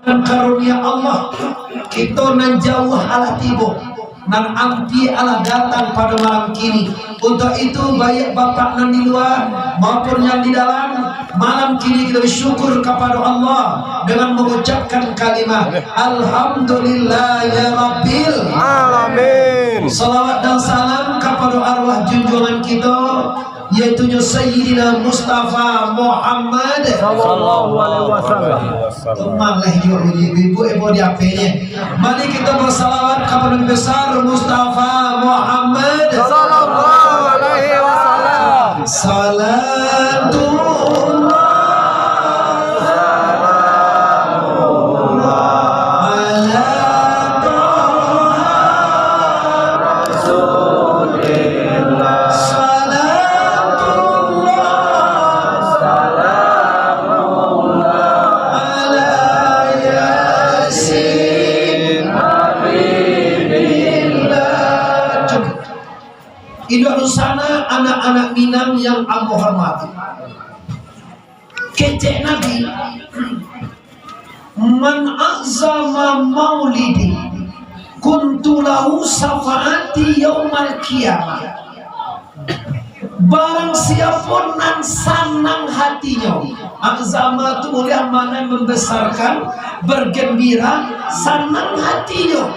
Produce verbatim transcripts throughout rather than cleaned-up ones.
Nan karunia Allah, kito nan jauah alah tibo, nan ampia alah datang pado malam kini. Untuak itu, baiak Bapak nan di lua maupun nan di dalam, malam kini kito basyukur kapado Allah dengan mangucapkan kalimah, "Alhamdulillah ya Rabbil." Amin. Salawat dan salam kapado arwah junjuangan kito, yaitunyo Sayyidina Mustafa Muhammad. Sallallahu alaihi wasallam. Tuman lah ibu, ibu, ibu di apenyo. Mari kito basalawat kapado Nabi Besar Mustafa Muhammad. Sallallahu alaihi wasallam. Salatullah, salamullah, ala Toha Rasulillah. Salatullah, salamullah, ala Yasin Habibillah. Cukup. Induak dunsanak, anak-anak Minang yang ambo hormati. Kecek Nabi, "Man a'zama maulidi, kuntu lahu syafa'ati yaumal qiyamah." Barang siapo nan sanang hatinyo, a'zama tu buliah makna membesarkan, bergembira, sanang hatinyo.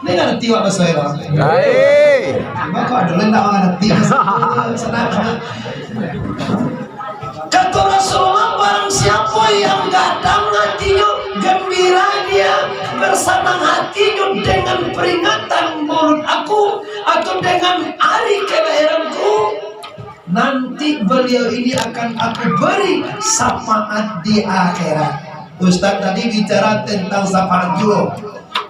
Ni ngarati awak baso Arab? Ngarati. Mako ado lah ndak mangarati. Sanang. Kato Rasulullah, barang siapo yang gadang hatinyo, gembira dia, bersanang hatinyo dengan peringatan maulud aku, atau dengan hari kelahiranku, nanti beliau ini akan aku beri syafaat di akhirat. Ustaz tadi bicara tentang syafaat juo,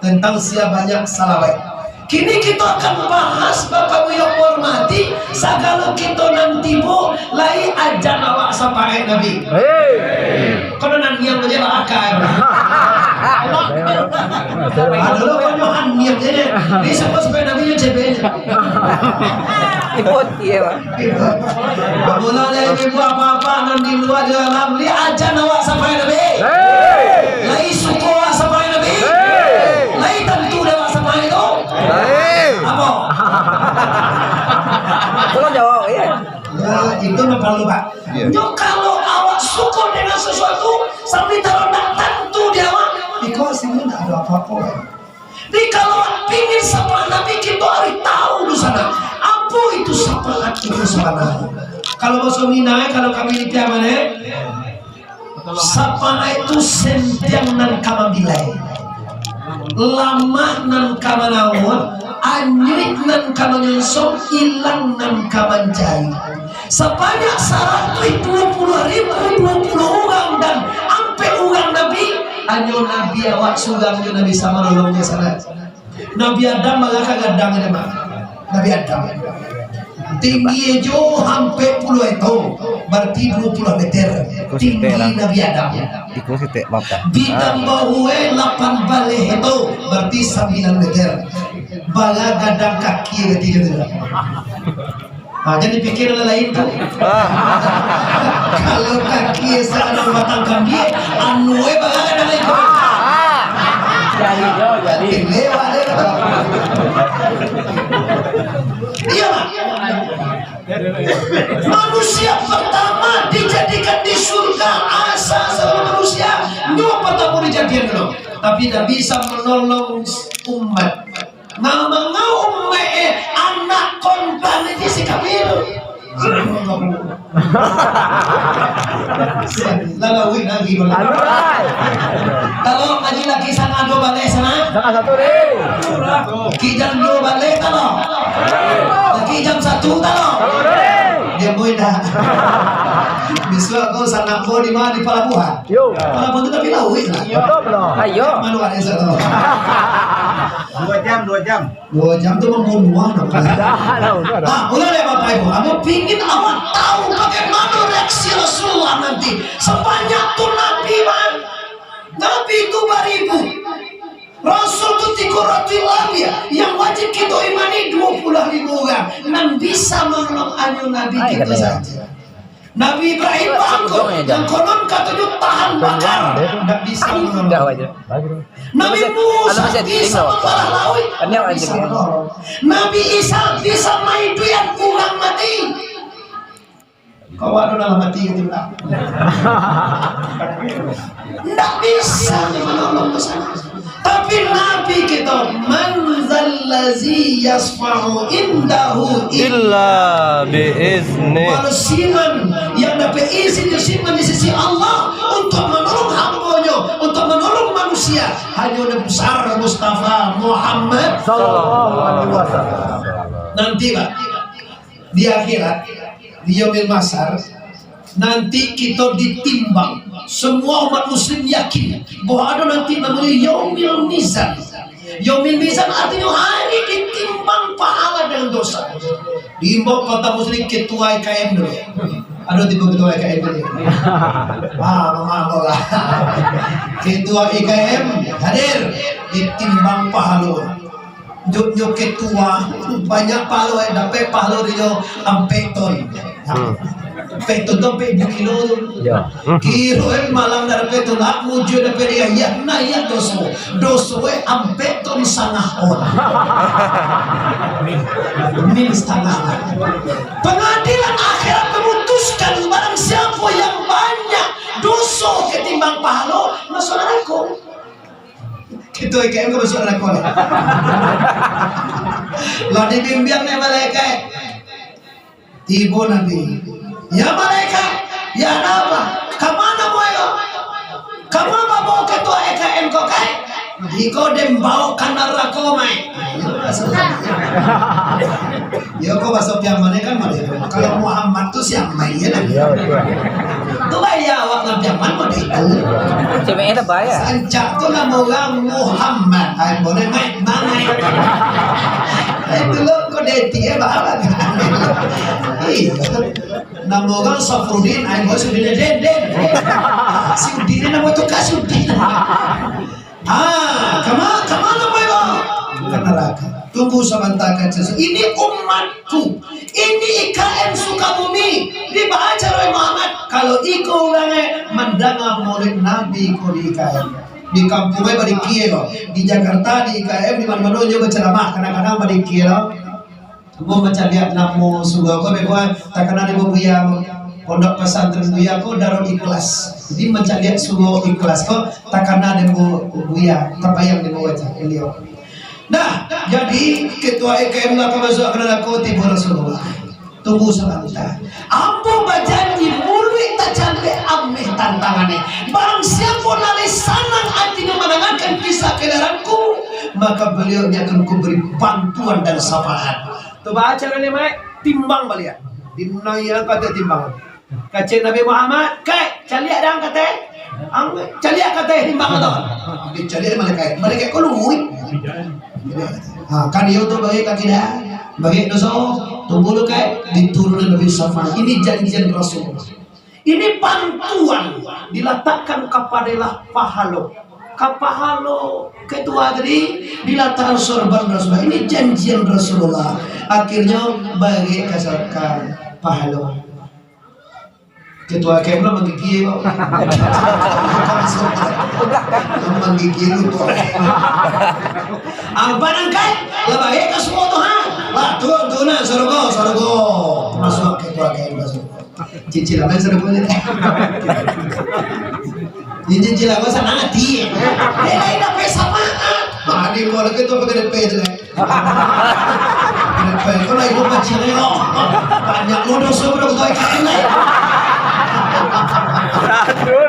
tentang sia banyak salawat. Kini kito akan bahas, Bapak Ibu yang hormati, sagalo kito nan tibo lai ajan awak syafaat Nabi. Hei. Kono nan niang aja lah akan. Ado lo kono niang aja. Ni siapa supaya Nabi yang cebek. Ipot, iya, Pak. Bamulo dari ibu apa-apa nan di lua di dalam, lai ajan awak syafaat Nabi. Hei. Lai suko awak syafaat Nabi. Hei. Lai tantu dek awak syafaat itu. Hei. Apo? Tolong jawab, iya. Ya, itu nan paralu, Pak. Iya. Nyo, kalau awak suko dengan sesuatu, sampai taruh ndak tantu di awak, iko sini ndak ado apo-apo. Jadi, kalau pingin syafaat Nabi, kito harus tahu dulu sana, apo itu syafaat itu sabananyo. Kalau baso Minang, kalau kami di Piaman, eh, syafaat itu sentiang nan ka mambilai, lamak nan ka manawun, anyuik nan ka manyonsong, ilang nan ka mancari. Sabanyak saratuih duo puluah ribu duo puluah urang dan ampek urang nabi, hanyo nabi awak surang jo Nabi Samanolongnyo sanak. Nabi Adam baralah gadang, Mak. Nabi Adam. Tinggi jo ampek puluah eto, berarti duo puluah meter. Tinggi Nabi Adam. Iko sitek, maaf, Kak. Bidang bahu e lapan baleh eto, berarti sambilan meter. Bara gadang kaki katigo tu. Ha, jan dipikir nan lain tu. Ah. Kalau kaki e saano batang kambie, anu e bara gadang lain tu. Jadi, jadi. Lewat deh, kata. Iya, Mak. Manusia pertama dijadikan di surga, asa saluruh manusia, nyo patamo dijadian dulu. Tapi ndak bisa manolong umat. Nah, mangau umat, eh, anak kontan itu si kafir. Lalu, wih, lagi, Bang. Aduh, ai. Kalau ngaji laki sana dua baleh sana. Sana satu, deh. Kijang dua baleh talo. Kijang satu talo. Talo, deh. Dia boy dah. Bisuak ko sanak ko di ma, di palabuhan? Yo. Palabuhan tu tapi lauik lah. Betul, bro. Ayo. Malu ada satu. Dua jam, dua jam. Dua jam tu mambunuah. Dah, dah, dah. Ah, ulang deh, Bapak Ibu. Ambo pingin awak tahu bagaimana reaksi Rasulullah nanti. Sebanyak tu Nabi, Bang. Nabi tu baribu. Rasul tu tigo ratuih labiah. Yang wajib kito imani duo puluah ribu urang. Nan bisa manolong hanyo Nabi kito saja. Nabi Ibrahim bangko, nan konon katonyo tahan bakar, ndak bisa manolong. Nabi Musa bisa mambalah lauik, ndak bisa manolong. Nabi Isa bisa maiduikan urang mati. Kau ado dalam hati itu, ndak? Ndak bisa manolong dosa. Tapi Nabi kito, "Man zallazi yasfa'u indahu illa bi izni." Manusia yang dapat izin, izin di sisi Allah untuk menolong hamba-Nyo, untuk menolong manusia, hanya Nabi besar Mustafa Muhammad. Sallallahu alaihi wasallam. Nanti, Pak, di akhirat, di Yaumil Mahsyar, nanti kito ditimbang. Semua umat muslim yakin bahwa ado nanti namonyo Yaumil Mizan. Yaumil Mizan artinyo hari ditimbang pahala dengan dosa. Diimbau kota muslim ketua I K M dulu. Ado tibo ketua I K M dulu. Ah, mama lah. Ketua I K M hadir, ditimbang pahalo. Nyo, nyo ketua, banyak pahalo, eh, dapek pahalo dinyo ampek ton. Hmm. Ampek ton tu ampek ibu kilo tu. Ya. Kiro, eh, malam dah dapek tu, nak mujur dapek dia, ya, nah, ya, doso. Doso, eh, ampek ton satangah on. Min satangah. Pengadilan akhirat memutuskan barang siapa yang banyak doso ketimbang pahalo, masuk neraka. Ketua I K M ko masuak narako lah. Lah dibimbiang dek malaikat. Tibo Nabi. "Ya malaikat, ya ado apo? Ka ma muai ko? Ka ma babaok ketua I K M ko, kai?" "Iko den baok ka narako, Mai." Iyo, ko baso Piaman kan model tu. Kalau Muhammad tu si Amai, ya kan? Iya, betul. Tu bae ya awak nan Piaman model tu. Ceweknya tebal, ya? Sancak tu namo urang Muhammad. Ai, boleh, Mai? Bang, Mai. Ai, tu lo, kok detik, ya, Bang? Iya. Namo urang Safrudin, ai, boleh Sudin, Den, Den. Si Udin ni namo tu ka Sudin. Ah, kama-, kamano pai lo? Ka naraka. Tunggu sabanta, kaca. Ini umatku. Ini I K M Sukabumi. Dibaca oleh Muhammad. Kalau iko urang, eh, mandanga maulid Nabi ko di I K M. Di kampuang, eh, badikia lo. Di Jakarta, di I K M, di mano-mano nyo bacaramah. Kadang-kadang badikia lo. Ambo mancaliak namo surau ko, beko takana dek Buya, Pondok Pesantren Buya ko Darul Ikhlas. Jadi mancaliak surau Ikhlas ko takana dek Buya, tabayang dek wajah baliau. Nah, jadi ketua I K M lah ka masuak ka narako, tibo Rasulullah. Tunggu sabanta. Ambo bajanji, muluik tacaliak ameh tantangannyo. Barang siapo nan lai sanang atinyo mandangakan kisah kaliaranku, maka baliau ni akan kuberi bantuan dan syafaat. Tu baca ni, Mai, timbang baliak. Dinaiakan ka ateh timbangan. Kecek Nabi Muhammad, "Kai, caliak dang ka ateh." Ang, caliak ka ateh timbang tu. Dicaliak malaikat. Malaikat ko luruih. Ha, kan iyo tu bagi ka kida, bagi doso, tunggu lu, Kai, diturunan Nabi syafaat. Ini janjian Rasul. Ini bantuan dilatakkan kapado lah pahalo. Ka pahalo ketua tadi dilatakkan sorban Rasulullah. Ini janjian Rasulullah. Akhirnyo bagi ka sa-, ka pahalo. Ketua K M lah manggigil. Manggigil lu tu. Apa nang, Kai? Lah bagi ka suo tu, ha? Lah, tu, tu nah, sarugo, sarugo. Masuak ketua K M ka suo. Cicilan aja dulu. Ini cicilan gua sanang ati. Eh, lain apa sama? Ah, di gua lagi tuh pakai D P itu, eh. D P itu lah, ibu kecil, eh, kok. Banyak lu dosa, bro, gua ikan, eh.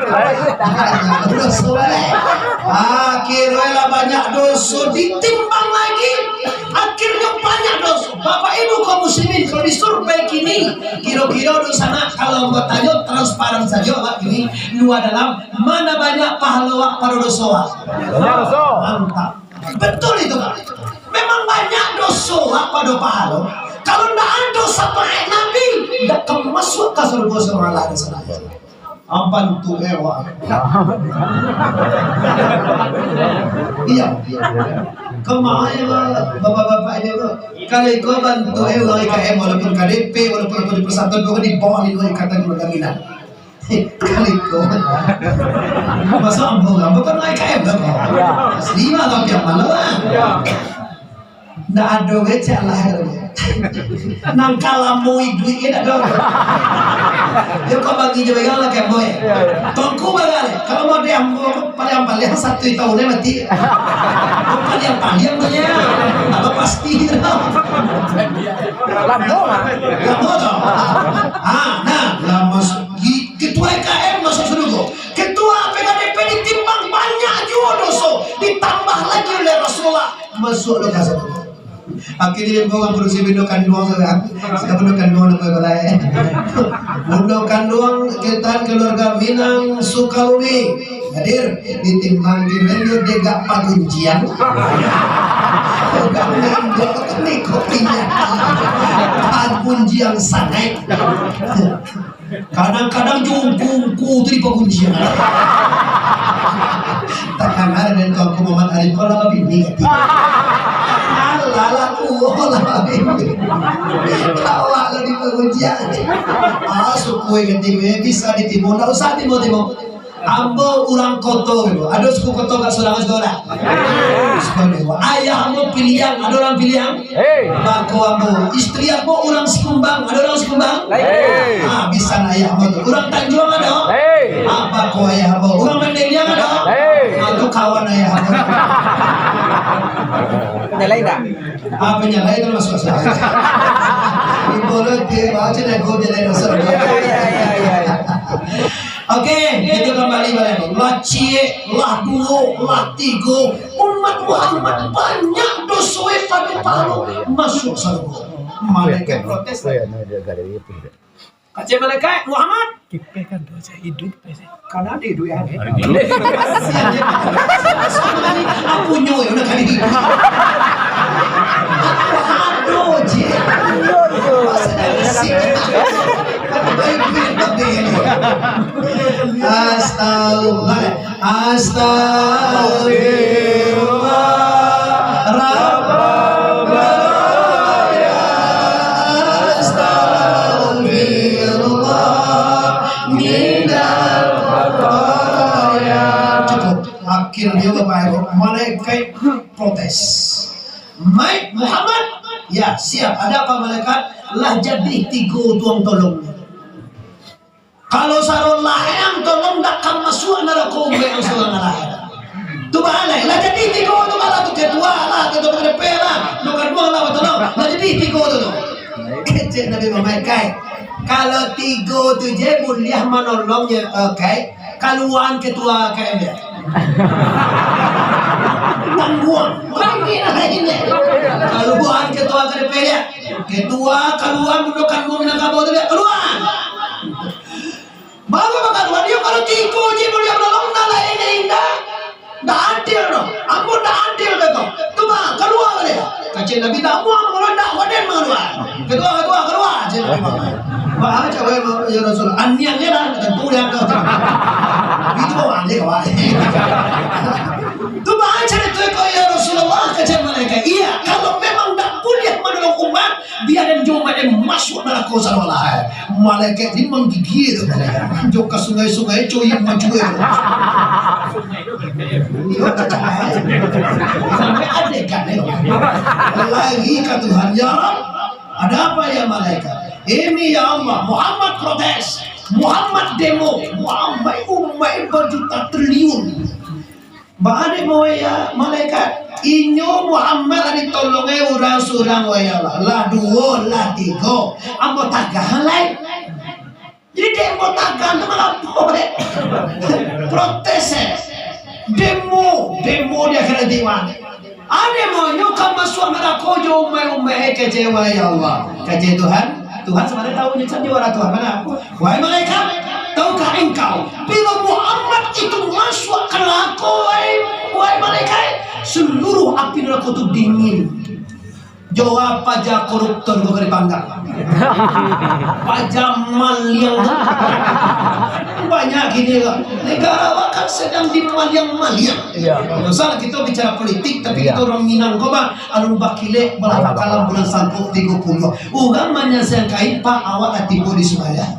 Banyak lu dosa, eh. Akhirnya lah banyak dosa, ditimbang lagi. Akhirnya banyak dosa. Bapak Ibu kaum muslimin, kalau disurvei kini, kiro-kiro dunsanak, kalau ambo tanyo transparan sajo, Pak, kini, nu adalah ma nan banyak pahalo awak pado doso awak? Banyak doso. Mantap. Betul itu, Pak. Memang banyak doso awak pado pahalo. Kalau ndak ado syafaat Nabi, ndak ka masuak ka surga surang Allah di sana. Ampun tu, eh, wak. Iyo. Kama bapak-bapak ini tu. Kalau iko bantuak urang I K M, walaupun K D P, walaupun apa di persatuan, pokoknyo di bawah lindungan Ikatan Keluarga Minang. Kalau iko. Masa ambo kan bukan I K M lah, kok. Asli mah, tapi yang mana lah? Ndak ado kecek lah. Nang ka lamo iduik ndak ado. Yo, kau bagi je bagang lah, kemo, yo. Tongku bagang, kalau mau di ambo, paling-paling satu tahun mati. Paling-paling tu ya. Kalau pasti. Lamo mah. Lamo tu. Ah, nah, lamo. Ketua I K M masuk surga. Ketua P K D P ditimbang, banyak juo doso. Ditambah lagi oleh Rasulullah. Masuk lo ka surga. Akhirnyo, ambo urang padusi Bundo Kanduang tu kan. Sia Bundo Kanduang namo balai? Bundo Kanduang, Ikatan Keluarga Minang Sukabumi. Hadir, ditimbang kironyo dagak pagunjiang. Urang nandok ni kopinya. Pagunjiang sangaik. Kadang-kadang jo ungku-ungku tu dipagunjiang. Takana den Tuanku Muhammad Arif, kau lah babini, kati. Alah, lah tuo lah babini. Awak lah dipagunjiang. Ah, sukui, kati, bisa ditimbang, ndak usah timbang-timbang. Ambo urang koto, gitu. Ado suku koto kat Sorangan, suku dak? Suku ado. Ayah ambo Piliang, ado urang Piliang? Hei. Bako ambo. Istri ambo urang Sikumbang, ado urang Sikumbang? Hei. Ah, bisa ayah ambo tu. Urang Tanjuang ado? Hei. Ah, bako ayah ambo. Urang Mandeliang ado? Hei. Ah, tu kawan ayah ambo. Penyalai dak? Ah, penyalai tu masuk salah. Ibu lu dia baca dah, gua jadi dosa. Ya, ya, ya, ya, ya. Oke, kita kembali baliak. Lah ciek, lah duo, lah tigo. Umat Muhammad banyak doso e pado pahalo, masuk surga. Malaikat protes. Kecek malaikat, "Muhammad." Kipeh kan tu aja hidup, kipeh sih. Kan ado duit, kan? Kasian je. Apunyo yo nak kali. Aduh, je. Iyo, iyo. Masa dari sini. Baik duit tapi ini. Astagfirullah. Astagfirullah, Rabbal baraya, astagfirullah, minal khataya. Cukup. Akhirnyo, Bapak Ibu, malaikat protes. "Mai, Muhammad." "Ya, siap. Ada apa, malaikat?" "Lah jadi tigo tuang tolong." Kalau saro lahia tolong dak ka masuak narako, umaik ang surang lahia. Tu baalai, lah jadi tigo tu, kalau tu ketua lah, ketua P K D P lah, nu kaduo lah batolong, lah jadi tigo tu tu. Kecek Nabi Muhammad, "Kai, kalau tigo tu je buliah manolong je, eh, Kai, kaluaan ketua K M dia." Tangguang, kaluaan ketua K D P dia. Ketua, kaluaan, bundo kaduo Minangkabau tu dia, kaluaan. Baru bakaluaan, iyo kalau tigo je buliah manolong, nan lain indak. Ndak adil doh. Ambo ndak adil doh tu. Tu mah, kalua baliak. Kecek Nabi, "Ndak amuah manggalua, ndak waden manggalua." "Kalua, kalua, kalua," kecek Nabi Muhammad. Bah, cak, "Wahai ya Rasul, aniangnyo lah, tantu yang tu." Itu bawa anian, kawan. Tu bah, cak itu, "Ya Rasulullah," kecek malaikat. "Iya, kalau memang ndak buliah manolong umat, biaran jo umat den masuak narako sadolah." Malaikat ni manggigil tu, malaikat. Jo ka sungai-sungai, coyi maju tu. Iyo, cacak. Sampai adegan ni. Lagi ka Tuhan, "Ya Rabb, ada apa ya malaikat?" "Ini ya Allah, Muhammad protes. Muhammad demo. Muhammad umaik bajuta triliun." "Baa demo, ya malaikat?" "Inyo Muhammad lah ditolong e urang surang, wahai Allah. Lah duo, lah tigo. Ambo tagah lai." Jadi demo tagah tu manggapo, eh? Protes, eh. Demo, demo di akhirat diwan. Ade monyo ka masuak narako jo umaik-umaik, eh, kecek, wahai Allah. Kecek Tuhan, Tuhan sabananyo tahu nyo cam juara Tuhan, mana? "Wahai malaikat, tahukah engkau, bila Muhammad itu masuak ka narako, wahai, wahai malaikat, seluruh api narako tu dingin." Jawab paja koruptor ko ka dipanggang. Paja maliang tu. Banyak gini kan. Negara awak kan sedang dimaliang-maliang. Iya. Misal kita bicara politik, tapi Iya. kita orang Minang ko, Bang, alun bakilek, balah Alah, bakalam Bang. bulan sangkuk tigo puluh. Urang manyaksiakan, Pak, awak lah tibo di Sumaja.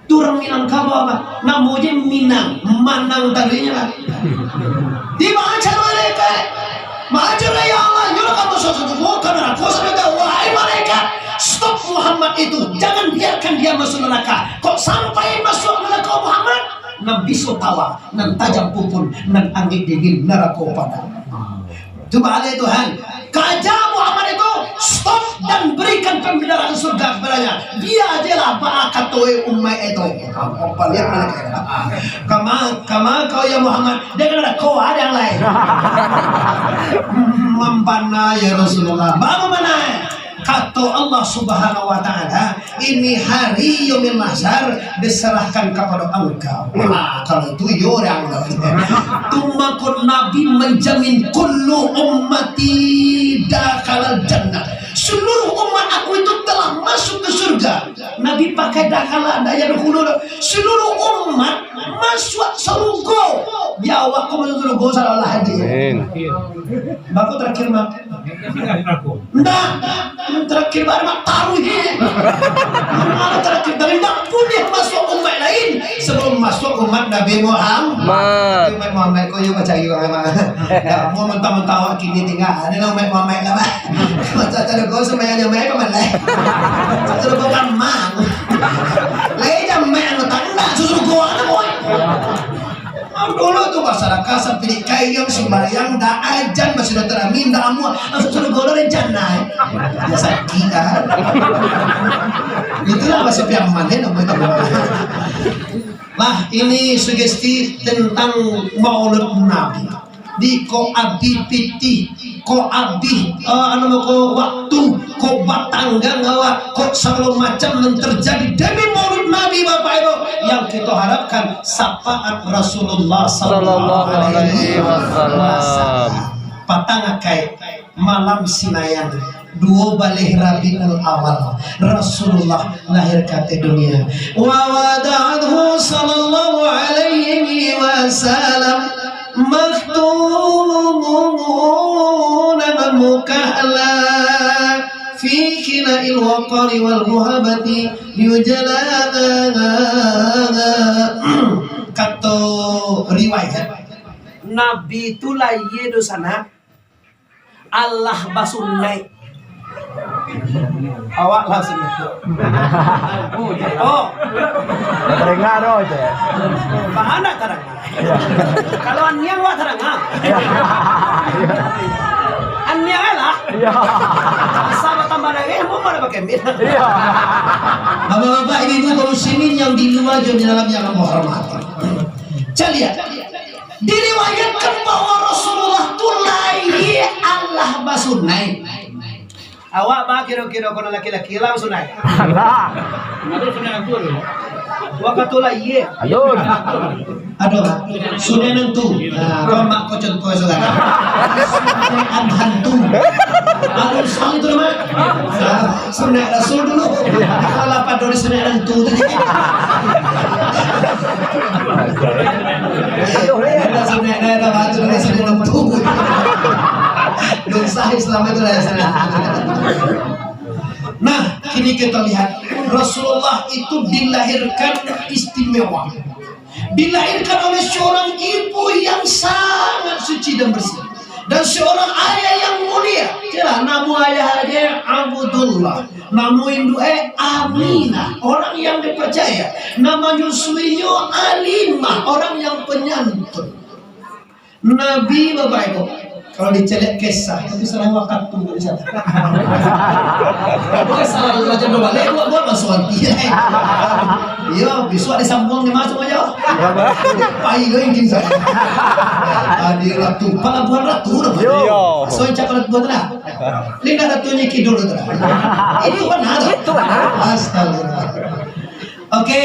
Tu urang Minangkabau, Bang. Namo je Minang, manang tadinyo, Bang. Di baca malaikat. Baca, "Ya Allah, nyuruh kamu suatu gua ke neraka." Sudah tahu, "Wahai malaikat, stop Muhammad itu. Jangan biarkan dia masuk neraka. Kok sampai masuk neraka Muhammad, nan biso tawa, nan tajam pupun, nan angin dingin, neraka padang." Tu baalai Tuhan. Kaja Muhammad itu, stop dan berikan pembenaran surga kepadanya. Bia je lah baa kato umaik itu. Apa lihat malaikat? Kama, kama kau ya Muhammad, dia kan ada kau ada yang lain. Mambana ya Rasulullah. Baa mambana? Kato Allah Subhanahu wa Ta'ala, "Ini hari Yaumil Mahsyar diserahkan kepada engkau." Nah, kalau itu yo orang lah. Tu mako Nabi menjamin, "Kullu ummati dakhalal jannah." Seluruh umat aku itu telah masuk ke surga. Nabi pakai dakhala, ndak ya dulu. Seluruh umat masuk surga. Ya awak ko masuk surga, salah lah hati. Amin. Baku terakhir mah. Ndak, terakhir baru mak taruh ni. Mana terakhir dari ndak boleh masuk umat lain. Sebelum masuk umat Nabi Muhammad. Mat. Umat Muhammad ko yo baca yo memang. Ndak mau mentah-mentah awak kini tinggal. Ada lah umat Muhammad lah, Mak. Macam tak ada kau sembahyang jamaah apa malah? Satu kau kan mang. Lain jamaah anu tanda susu gua ada boy. Dulu tu masyarakat sampai di kayang sembahyang dah ajan masih dah teramin dah amuah langsung suruh gua rencana. Ya sakit kan. Itulah bahasa piaman ya namanya. Nah, ini sugesti tentang Maulud Nabi. Di ko abih pitih, ko abih, eh, anu ko waktu, ko batanggang awak, ko sagalo macam nan terjadi demi Maulud Nabi, Bapak Ibu, yang kita harapkan syafaat Rasulullah sallallahu alaihi wasallam. Patang akai malam Sinayan, duo baleh Rabiul Awal, Rasulullah lahir ka ateh dunia. Wa wada'athu sallallahu alaihi wasallam makhtunan mukahhala fi khila'il waqari wal muhabati yujala. Kato riwayat, Nabi tu lahia doh sanak, alah basunaik. Awak lah sunaik. Oh. Tadanga doh je. Baa ndak tadanga? Iyo. Kalau aniang wak tadanga. Iyo. Aniang lah. Iyo. Asa batambah nangih, mau mana pakai min? Iyo. Bapak-bapak, ibu-ibu kaum muslimin yang di luar dan di dalam yang hamba hormati. Caliak. Diriwayatkan bahwa Rasulullah tu lahia alah basunaik. Awak ba kiro-kiro kono laki-laki lah basunaik. Alah. Wakatu lahia. Aduh. Aduh. Sunaik nan tu. Nah, kau mak kau contoh saudara. Sunaik hantu. Aduh, soal itu nama. Sunaik Rasul dulu. Kalau lapan dua sunaik hantu tadi. Kita sunaik dah, dah batu dari sunaik hantu. Dosa Islam itu lah sunaik. Nah, kini kita lihat Rasulullah itu dilahirkan istimewa. Dilahirkan oleh seorang ibu yang sangat suci dan bersih, dan seorang ayah yang mulia. Kira nama ayah dia Abdullah, nama induk eh Aminah, orang yang dipercaya. Nama nyusuinyo Alimah, orang yang penyantun. Nabi Bapak Ibu, kalau dicaliak kisah, tapi salah waktu di sana. Bukan salah macam dua balik, buat buat masuk hati. Iyo, besok ada sambung ni masuk aja. Pai lo yang kisah. Adi Ratu, Palabuhan Ratu namanya. Iyo. So cakap Ratu tu lah. Linda Ratu ni kidul tu lah. Ini mana tu? Itu mana? Astagfirullah. Oke,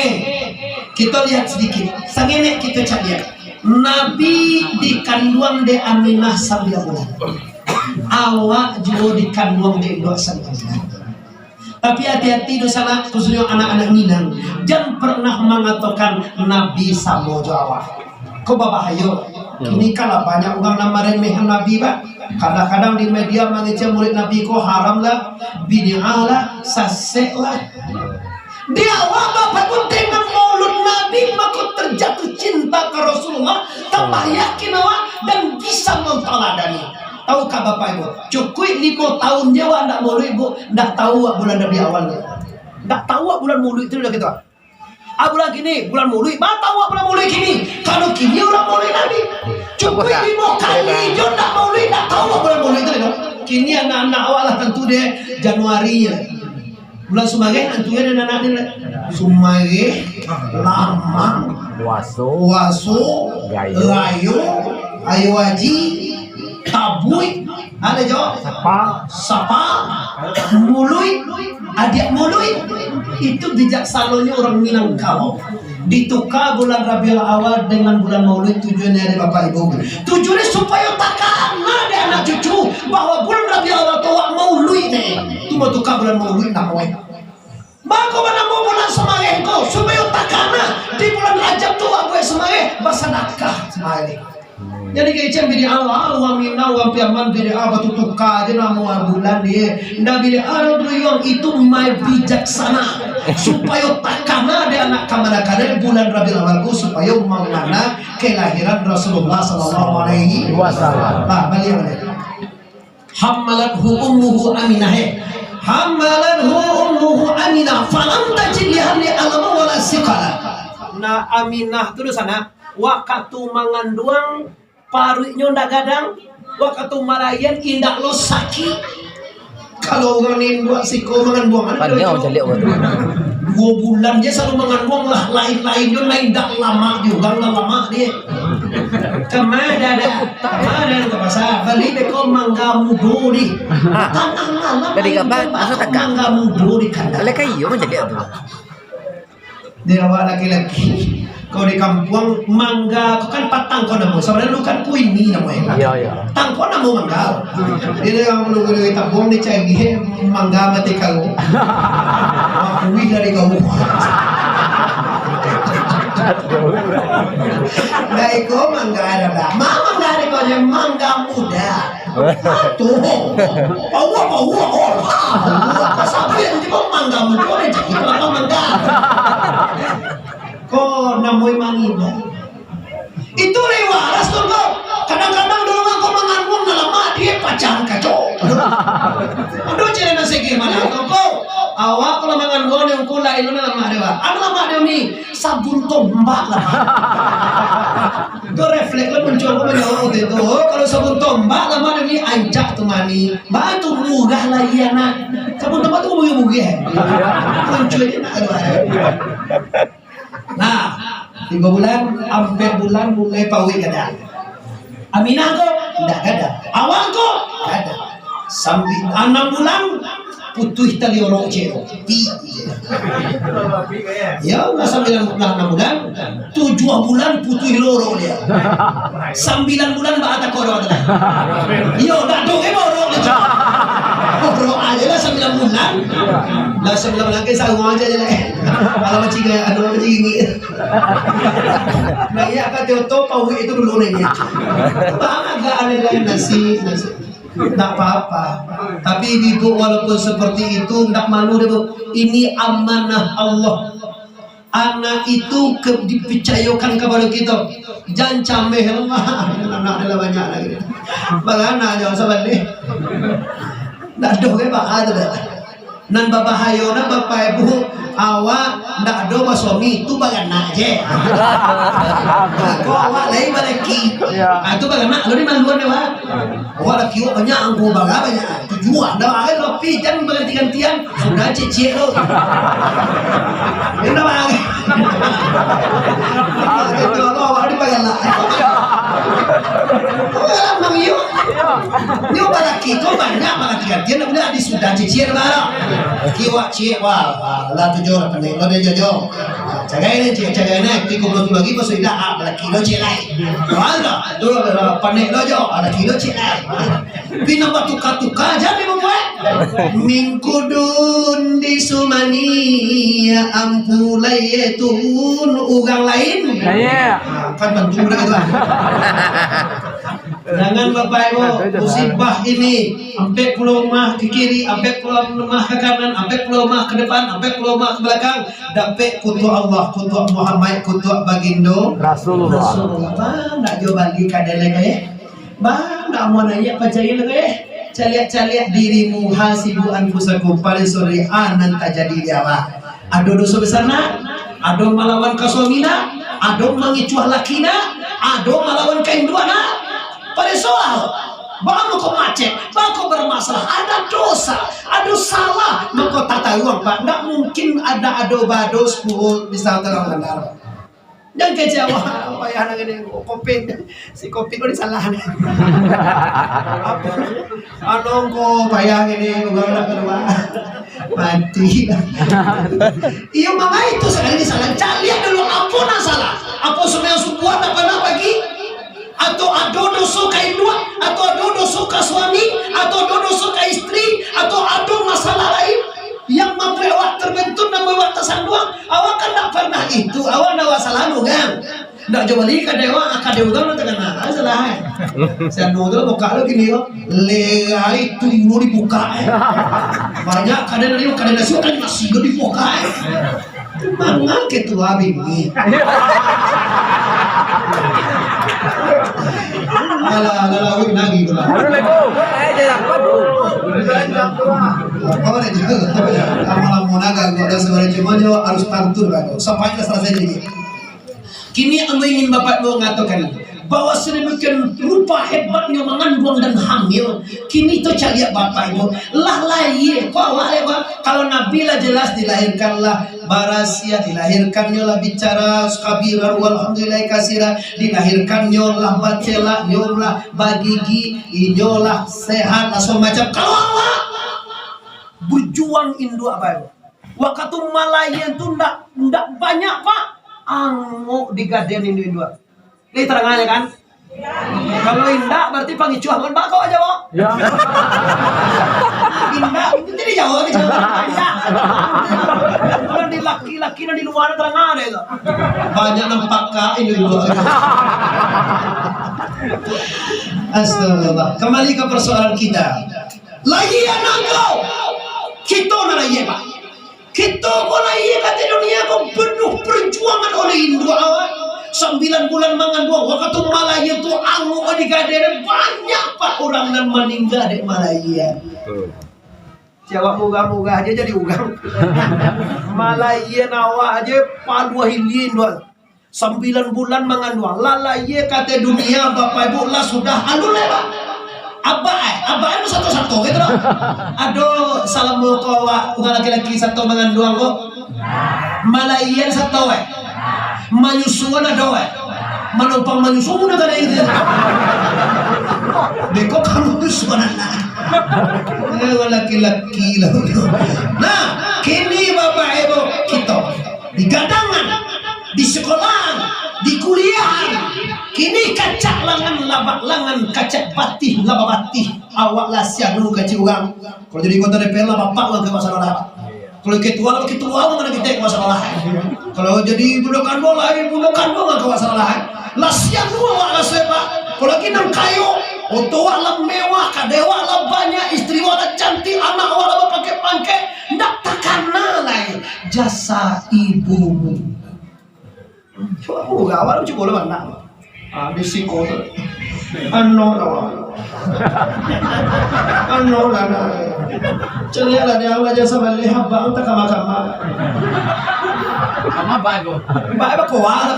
kita lihat sedikit. Sangenek kita caliak. Nabi dikanduang dek Aminah sambilan bulan. Awak juo dikanduang dek induak sambilan bulan. Tapi hati-hati dunsanak, khususnyo anak-anak Minang, jan pernah mangatokan Nabi samo jo awak. Ko babahayo. Hmm. Kini kan lah banyak urang nan maremehan Nabi, Pak. Kadang-kadang di media mangecek murid Nabi ko haram lah, bid'ah lah, sasek lah. Di awak Bapak Ibu dengan maulud Nabi, mako terjatuh cinta ka Rasulullah, tambah yakin awak, dan bisa mentaladani. Tahukah Bapak Ibu, cukuik limo tahun je awak ndak maulud, Bu, ndak tahu awak bulan Rabiul Awal tu. Ndak tahu awak bulan maulud tu dah gitu. Ah, bulan kini, bulan maulud, ba tahu awak bulan maulud kini. Kalau kini urang maulud Nabi. Cukuik limo kali je ndak maulud, ndak tahu awak bulan maulud tu dah. Kini anak-anak awak lah tantu deh Januari je. Bulan Sumareh, antu ado anak ni lah. Sumareh, Lamang, Puaso, Puaso, Rayo, Rayo, Rayo Haji, Tabuik, ado jo? Sapa. Sapa, Muluik, Adiak Muluik. Itu bijaksanonyo urang Minangkabau. Dituka bulan Rabiul Awal dengan bulan Maulid, tujuannyo dek Bapak Ibu. Tujuannyo supayo takana dek anak cucu bahwa bulan Rabiul Awal tu awak maulid deh. Tu batuka bulan Maulid namonyo. Mako banamo bulan Sumareh ko, supayo takana di bulan Rajab tu awak buek Sumareh, basadakah Sumareh. Jadi kecek bid'ah, ah, urang Minang, urang Piaman bid'ah, batutuka je namo bulan deh. Ndak bid'ah doh, bro, itu main bijaksana. Supayo takana dek anak kamanakan bulan Rabiul Awal ko, supayo mangana kelahiran Rasulullah sallallahu alaihi wasallam. Nah, baliak, baliak. Hammalathu ummuhu Aminah, eh. Hammalathu ummuhu Aminah, falam tajid li hamlihi alaman wala siqala. Nah, Aminah tu di sana, wakatu manganduang, paruiknyo ndak gadang, wakatu malahian indak lo sakik. Kalau urang ni induak siko manganduang, mano Pandai urang caliak urang tu. Duo bulan je salalu manganduang lah, lain-lain jo, lain dak lamak jo, urang lah lamak dia. Kama dah, dah. Kama dah ka pasar, bali beko mangga mudo di. Tanah malam. Dari lain kapan? Tempat. Masa tagak? Mangga mudo di kandang. Kalau kayo macam dia tu. Di awak laki-laki, kalau di kampuang, mangga tu kan patang ko namo. Sabananyo kan kuini namo, eh. Iya, iya. Tang ko namo mangga. Jadi, urang nunggu di tabuang, dicari, eh, mangga mati kau. Makuih dari kau. Dari ko mangga ado lah. Ma mangga dari ko je, mangga muda. Tu. Paua, paua, oh. Paua. Sampai nanti kau mangga muda, nanti kita apa mangga. Ko namo mangiba. Itu lai waras tu, ko. Kadang-kadang dulu ko manganduang dalam mak dia pacah kaco. Aduh, cewek nasi gimana tu, ko? Awak kalau manganduang yang kulai itu dalam mak dia, Pak. Anu mak dia ni sabun tombak lah, Pak. Itu refleks lah muncul ko menjawab waktu itu. Kalau sabun tombak lah mak dia ni ancak tu mani. Batu murah lah iya nak. Sabun tombak tu murah-murah. Muncul dia nak ada. Nah, tigo bulan, ampek bulan mulai paruik gadang. Aminah ko, ndak gadang. Awak ko, gadang. Sambi-, anam bulan, putuih tali orok cek tu. Pi. Ya, lah sambilan, lah anam bulan, tujuah bulan putuih lorok dia. Sambilan bulan bak atak orok tu. Iyo, dak tu ke orok dia. Orok aja lah sambilan bulan. Lah sambilan bulan ke sarung aja je lah. Alah macam gaya, aduh macam gini. Nah, iya, kata oto, paruik itu dulu nanya. Bang, agak ada lain nasi, nasi. Tak apa-apa. Tapi ibu, walaupun seperti itu, ndak malu deh, Bu. Ini amanah Allah. Anak itu ke-, dipercayakan kepada kita. Jan cameh lah. Anak adalah banyak lagi. Baganak jangan sabar deh. Ndak doh ke, Pak? Ada dah. Nan babahayo nah, Bapak Ibu, awak ndak ado basuami, tu baranak je. Kok awak lai balaki. Iyo. Ah, tu baranak, lo ni maluan deh, Wak. Awak laki awak banyak, angku bara banyak. Tujuah, ndak bara, tapi jan baganti-gantian. Sudah cicik tu. Ndak bara. Itu Allah, awak ni baranak. Awak lah, Bang, iyo. Iyo, baranak. Kito banyak manganti-nganti, nak buliah di sudah cicir lah. Kiwak ciek, wah, ah, lah tujuh lah, pandai lo dia jojo. Ah, cagai ni, ciek, cagai ni, tigo puluh tu lagi, masuk indak, ah, balaki lo ciek lai. Wah, lah, tu, lah, pandai lo jo, ah, laki lo ciek lai. Pina batuka-tuka aja ni mambuek. Mingkudun di Sumani, ampulai tun urang lain. Ya, ya. Ah, kan bantu budak itu lah. Jangan, Bapak Ibu, musibah ini, ampek puluah rumah ke kiri, ampek puluah rumah ke kanan, ampek puluah rumah ke depan, ampek puluah rumah ke belakang, dapek kutuak Allah, kutuak Muhammad, kutuak Bagindo Rasulullah. Rasulullah. Bang, nak jo bali kadai lai, eh? Bang, nak mau naiak pajain lai, eh? Caliak-caliak dirimu, hasibu anfusakum, paling sore, ah, nan tajadi di awak. Ado doso besar nak? Ado malawan ka suami nak? Ado mangicuah laki nak? Ado malawan ka induak nak? Paresoal. Bako macet, bako bermasalah, ada dosa, ada salah, mako tataruang, Pak. Ndak mungkin ada ado bado sepuluh bisa terang benar. Jan kecewa, payah nak kene, kopin, si kopin ko disalahan. Apa? Anu ko payah kene, urang nak kalua. Mati. Iyo, mangko itu sakali disalahan. Caliak dulu, apo nan salah? Apo sumbayang subuah ndak pernah pagi? Atau ado doso ka induak? Atau ado doso ka suami? Atau ado doso ka istri? Atau ado masalah lain yang mambuek awak terbentur, mambuek awak tasanduang? Awak kan ndak pernah itu, awak ndak awak salah anu kan? Ndak jo bali kadai awak, kadai urang lah takana, salah, eh. Si anu tu lah buka lo kini lo. Lerai tu lo dibuka, eh. Banyak kadai dari kadai nasi, kadai nasi lo dibuka, eh. Manga ketua bini. Alah, alah, alah, wih, nagi tu lah. Assalamualaikum. Eh, jangan lupa tu. Oh, dah juga. Lama-lama naga, gua dah sebarang cuma jawab harus pantun lah. Sampai dah selesai dulu. Kini ambo ingin Bapak Ibu mangatokan bahwa sedemikian rupa hebatnya manganduang dan hamil. Kini tu caliak Bapak Ibu, lah lahia ko awak lai, Pak. Kalau Nabi lah jelas dilahirkan lah barasiah, dilahirkannyo lah bicara kabiran, walhamdulillahi kasira, dilahirkannyo lah bacelak, nyo lah bagigi, inyo lah sehat, lah samacam. Kalau awak, berjuang induak, Bapak Ibu. Wakatu malahia tu ndak, ndak banyak, Pak. Angok digaden induak-induak. Ni terang aja kan? Kalau indak, berarti pangicuah bukan bako aja, Pak. Ya. Indak, itu jadi jauh aja. Indak. Kalau di laki-laki dan di luar terang aja itu. Banyak nampak kak induak-induak. Astagfirullah. Kembali ke persoalan kita. Lahia nangko. Kito nan lahia, Pak. Kito ko lahia ka ateh dunia ko penuh perjuangan oleh induak awak. Sambilan bulan manganduang, wakatu malahia tu angok digaden, banyak, Pak, urang nan maningga dek malahia. Betul. Jawab murah-murah aja jadi urang. Malahia awak aja paluah ilia induak. Sambilan bulan manganduang, lah lahia ka ateh dunia, Bapak Ibu, lah sudah anu lai, Pak. Abak, eh, abak, eh, sato-sato gitu lah. Ado salamo ko awak, urang laki-laki sato manganduang ko. Malahia sato, eh. Manyusuan ado, eh. Manumpang manyusuan ado tadi gitu. Beko kamu manyusuan anak. Eh, laki-laki lah. Nah, kini Bapak Ibu, kito di gadangan, di sekolahan, di kuliahan. Kini kacak langan, labak langan, kacak batih, labak batih. Awak lah siap dulu kacik urang. Kalau jadi anggota D P R lah, bapak urang ka awak salah lah. Kalau ketua lah, ketua urang ka kita ka awak salah lah. Kalau jadi budak kanduang lah, budak kanduang lah ka awak salah lah. Lah siap dulu awak lah, Pak. Kalau lagi nan kayo, oto awak lah mewah, kadai awak lah banyak, istri awak lah cantik, anak awak lah bapangkek-pangkek, ndak takana lai jasa ibumu. Cubo, awak cubo lah bana. Ah, di siko tu. Ano lah. Ano lah, nah. Caliak lah dia, Allah jasa baleh, abang tak kama-kama. Kama bagus. Baik, baik, kuat.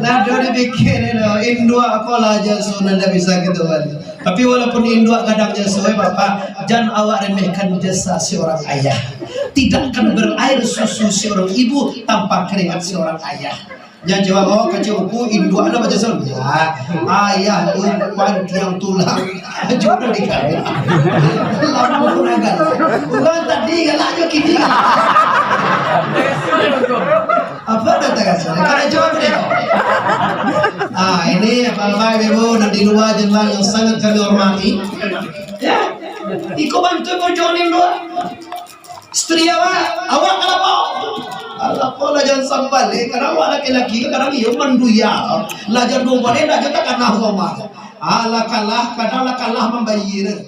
Nah, do dipikirin, do. Induak ko lah jaso nan ndak bisa gitu kan. Tapi walaupun induak gadang jaso, eh, Bapak, jan awak remehkan jasa seorang ayah. Tidak akan berair susu seorang ibu tanpa keringat seorang ayah. Jan jawab, oh, kecek uku, induak lah bajalan. Ya, ayah tu pantiang tulang. Jodoh di kawin. Lama pun agak. Urang tadi galak jo kini galak. Apa kata kasar? Kalau jawab dia. Ah, ini abang-abang, ibu-ibu, dan di luar jendela yang sangat kami hormati. Ya. Iko bantu bojo ni dua. Istri awak, awak ka lapau. Ka lapau lah jan sambal, eh. Kadang awak laki-laki, kadang iyo manduya. Lah jan duo baleh, lah jan takana rumah. Alah kalah, kadang lah kalah mambayia.